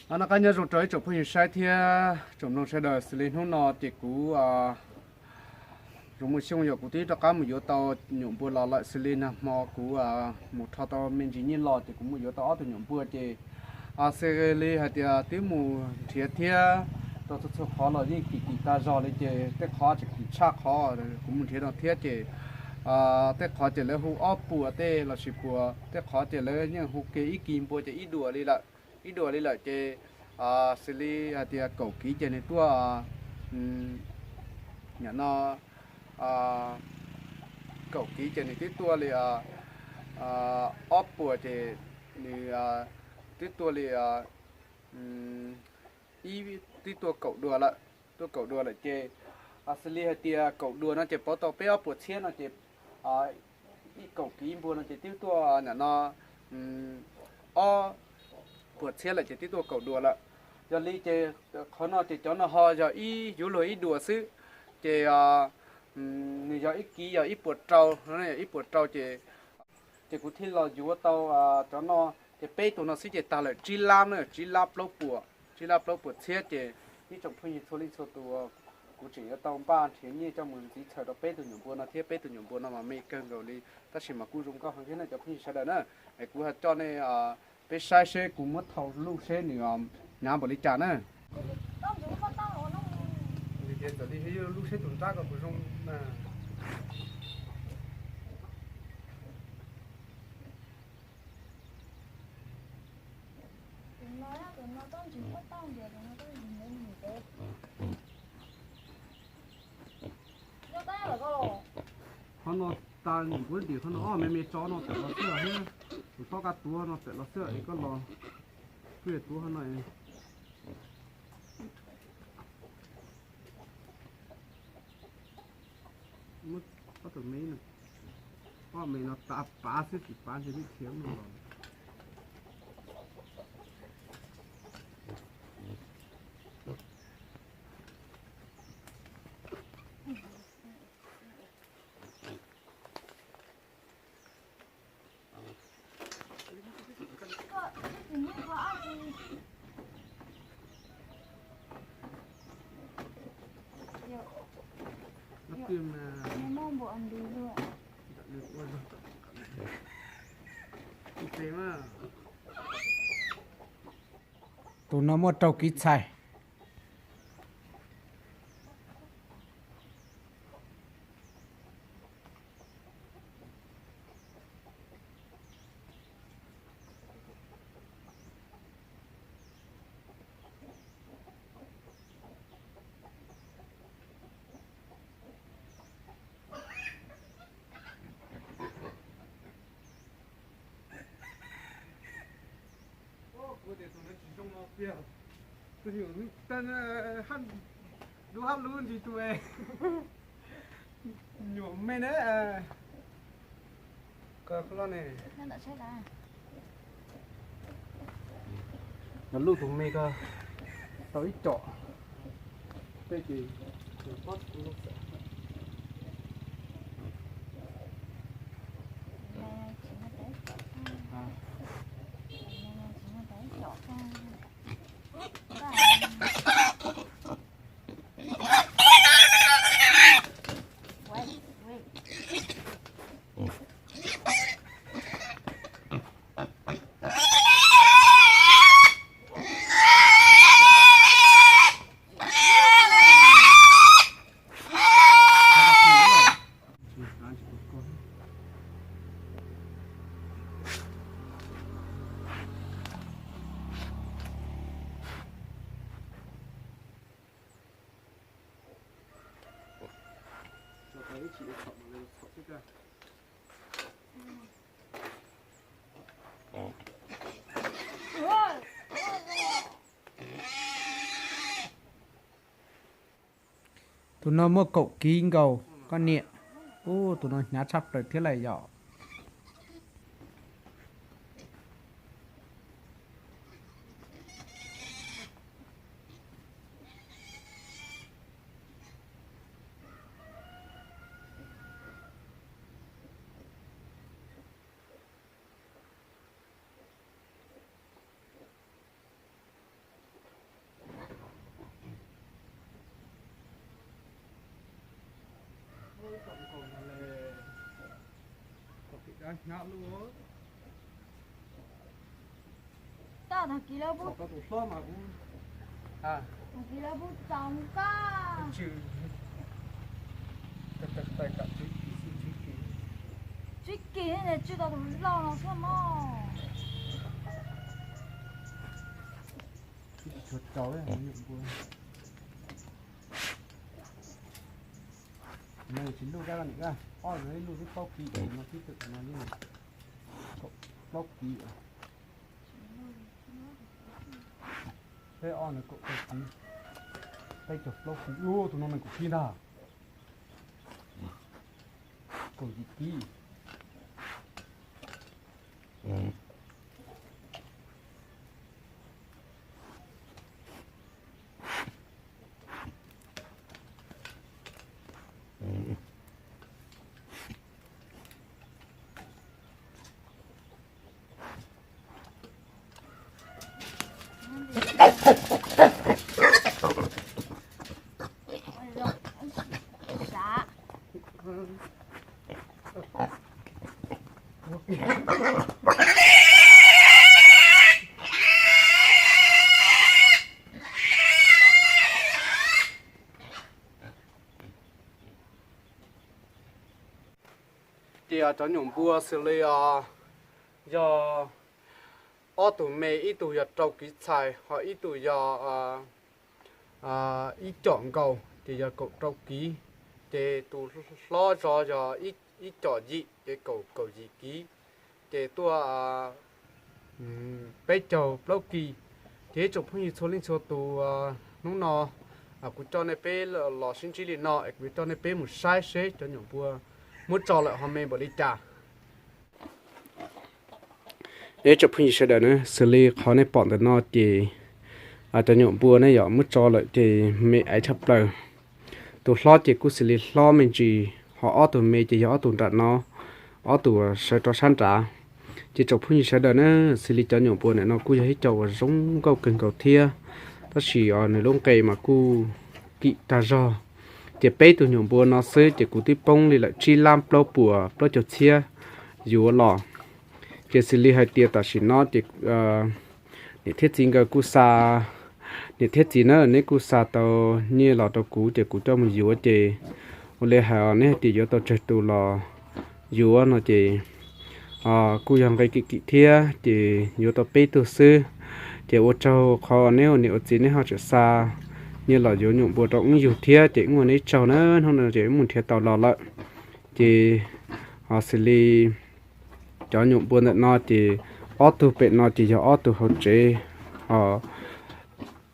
Noj qab nyob zoo rau ib tsoom phooj ywg saib thiab tsoom mloog sawv daws. Xws li hnub no ces kuv zoo muaj xyooj yog kuv twb rov qab mus yuav tau nyuam npua los lawm. Xws li nag hmo kuv mus rho tau me ntsis nyiaj los ces kuv mus yuav tau ob tug nyuam npua ces xws li hais tias twb mus nrhiav thiab rau txhua txhua qhov los yeej kim kim tag zog li ces tej qhov tseem kim tshaj qhov kuv mus nrhiav no thiab ces tej qhov ces lawv hu ob puas tej lossis puas, tej qhov ces lawv yeej hu ke ib kis npua ces ib duas li lawm, ib duas li lawm ces xws li hais tias kaum kiv ces nws tuaj, nim no kaum kiv ces nws twb tuaj li ob puas ces nws twb tuaj li ib, twb tuaj kaum dua lawm, tuaj kaum dua lawm ces xws li hais tias kaum dua no ces pauv tau peb ob puas txhiab no ces ib kaum kiv npua no ces twb tuaj nim no ob puas txhiab lawm ces twb tuaj kaum dua lawm. Yog li ces qhov no ces cov no ho yog ib yuav luag ib duas xwb ces nws yog ib kiv yog ib puas rau, ib puas rau ces ces kuv thiaj los yuav tau cov no ces peb tug no xwb ces tag lawm tsib lab na, tsib lab plaub puas, tsib lab plaub puas txhiab ces ib tsoom phooj ywg txhua leej txhua tus, kuv tseem yuav tau npaj nrhiav nyiaj coj mus ntxiv txhawm rau peb tug nyuam npua no thiab peb tug nyuam npua no mas me kawg nkaus li tab sis mas kuj zoo nkauj heev thiab nej cov phooj ywg sawv daws na. Es kuv ho coj nej peb saib seb kuv muab thau lub seb nws hnyav npaum li cas na. Tias txawm li lub seb tus nrab ko puas zoo na. Qhov no tas ntim npuab ntim qhov no ob me me tso no tawm los xwb thiab. Tus tob qab tuav no tawm los xwb es koj los kuj tuav qhov no. Muab ob tug me, ob me no tav pav xwb tsis pav ntshe twb khiav mus los. Tus no muaj rau kiv txhais. Kuv tias tus no tsis zoo no tiag, tus nyuam lub hab lub ntsis tus nyuam me na. Ko loj ne. Los lub tus me ko tau ib com. Tej ces pob txha lub xwm. Tus no muaj kaum kiv nkaus koj niam. Ub, tus no hnyav tshaj plaws thiab lawm yom. Hnyav lub, tag tag kis lawv pub, tag kis lawv pub tau nqaj. Tsib kis ne, tsib tau tus loj no xwb mog. Tsib tsis tshua rau, nyuam npua. No tsis luj kab niam, ob no ib lub twb plaub kis, no tib tug no yeej kaum plaub kis. Peb ob no kaum rau kis, peb caug plaub kis, tus no nees nkaum kis ntag. Kaum yim kis. Ces cov nyuam npua xws li os, yog ob tug me, ib tug yog rau kis txhais, ho ib tug yog ib com nkaus ces yog kaum rau kis, ces tus hlob zog yog ib com yim ces kaum, kaum yim kis, ces tuaj peb caug plaub kis. Ces ib tsoom phooj ywg txhua leej txhua tus, hnub no kuv coj nej peb los sib ntsib li no es kuv coj nej peb mus saib seb cov nyuam npua muab tso lawm ho me npaum li cas. Ib tsoom phooj ywg sawv daws na, xws li qhov nej pom ntawm no ces cov nyuam npua ne yog muab tso lawm ces me aiv tshaj plaws. Tus hlob ces kuj xws li hlob me ntsis, ho ob tug me ces yog ob tug nram no, ob tug sawv rau sab nrad. Ces tsoom phooj ywg sawv daws na, xws li cov nyuam npua ntawm no kuj yog ib co uas zoo nkauj kawg nkaus thiab, tab sis nws lub nqe mas kuj kim tag zog. Ces peb tug nyuam npua no xwb ces kuv twb poob li lawm tsib lab plaub puas plaub caug txhiab yuav los. Ces xws li hais tias tam sim no ces niam thiab txiv nkawd kuj xa, niam thiab txiv na neb kuj xa tau nyiaj los rau kuv ces kuv coj mus yuav ces ua li hais neb hais tias yuav tau tsawg tus los yuav no ces kuj yog nqe kim kim thiab ces yuav tau peb tug xwb. Ces ua tsaug qhov neb ua niam ua txiv neb ho tseem xa nyiaj los yuav nyuam npua rau wb yug thiab ces wb ua neb tsaug na, hnub no ces wb mus nrhiav tau los lawm. Ces xws li cov nyuam npua ntawm no ces ob tug pem no ces yog ob tug hauv tsev, ho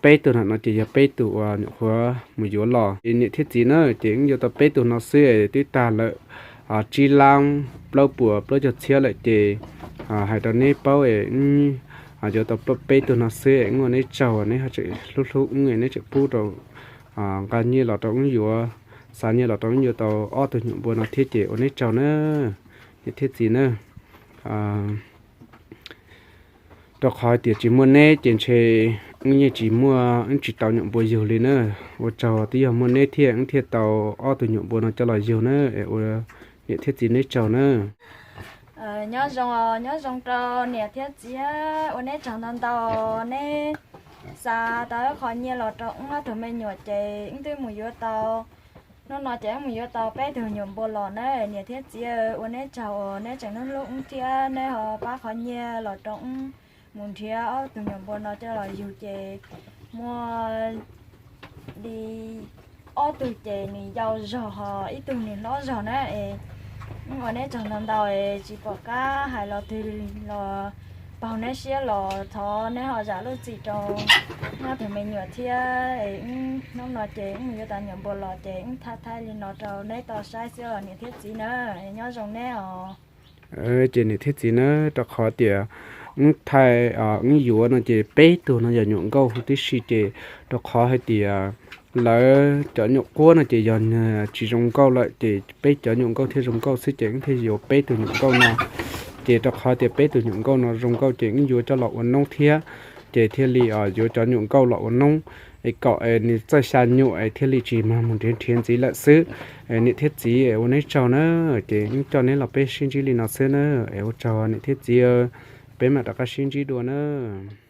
peb tug ntawm no ces yog peb tug uas nyuam qhuav mus yuav los. Ces niam thiab txiv na ces wb yuav tau peb tug no xwb es twb tag lawm tsib lab plaub puas plaub caug txhiab lawm ces hais rau neb paub es wb yuav tau peb tug no xwb es wb ua neb tsaug neb ho tseem hlub hlub wb, neb tseem pub rau nqa nyiaj los rau wb yuav, xa nyiaj los rau wb yuav tau ob tug nyuam npua no thiab ces ua neb tsaug na, niam thiab txiv na. Rau qhov tias tsis muaj neb ces ntshe wb yeej tsis muaj, wb tsis tau nyuam npua yug li na. Ua tsaug twb yog muaj neb thiaj wb thiaj tau ob tug nyuam npua no coj los yug na, es ua niam thiab txiv neb tsaug na. Nyob zoo, nyob zoo rau niam thiab txiv, ua neb tsaug ntau ntau, neb xa tau qhov nyiaj los rau wb ob tug me nyuam ces wb twb mus yuav tau, hnub no ces wb mus yuav tau peb tug nyuam npua los na. Niam thiab txiv, ua neb tsaug uas neb tseem hlub hlub wb thiab neb ho pab qhov nyiaj los rau wb mus nrhiav ob tug nyuam npua no coj los yug ces muaj li ob tug ces nws yau zog ho ib tug nws hlob zog na es ua neb tsaug ntau ntau es tsis pom qab hais los twg los paug neb siab los thov neb ho zam lub txim rau ob tug me nyuam thiab es hnub no ces wb mus yuav tau nyuam npua los ces wb thaij thaij li no rau neb tau saib xwb os niam thiab txiv na, nyob zoo neb os. Ces niam thiab txiv na, rau qhov tias wb thaij, wb yuav no ces peb tug no yog nyuam nkauj huv tib si ces rau qhov hais tias lawv cov nyuam quab no ces yog tsis zoo nkauj lawm ces peb cov nyuam nkauj thiaj zoo nkauj xwb ces wb thiaj yuav peb tug nyuam nkauj no. Ces rau qhov tias peb tug nyuam nkauj no zoo nkauj ces wb yuav coj los ua noob thiab ces thiaj li yuav cov nyuam nkauj los ua noob, es kom nws txawj xya nyuam es thiaj li tsis mag mus nrhiav nrhiav ntxiv lawm xwb. Niam thiab txiv ua neb tsaug na, ces coj neb los peb sib ntsib li no xwb na, es ua tsaug niam thiab txiv, peb mam rov qab sib ntsib dua nawb.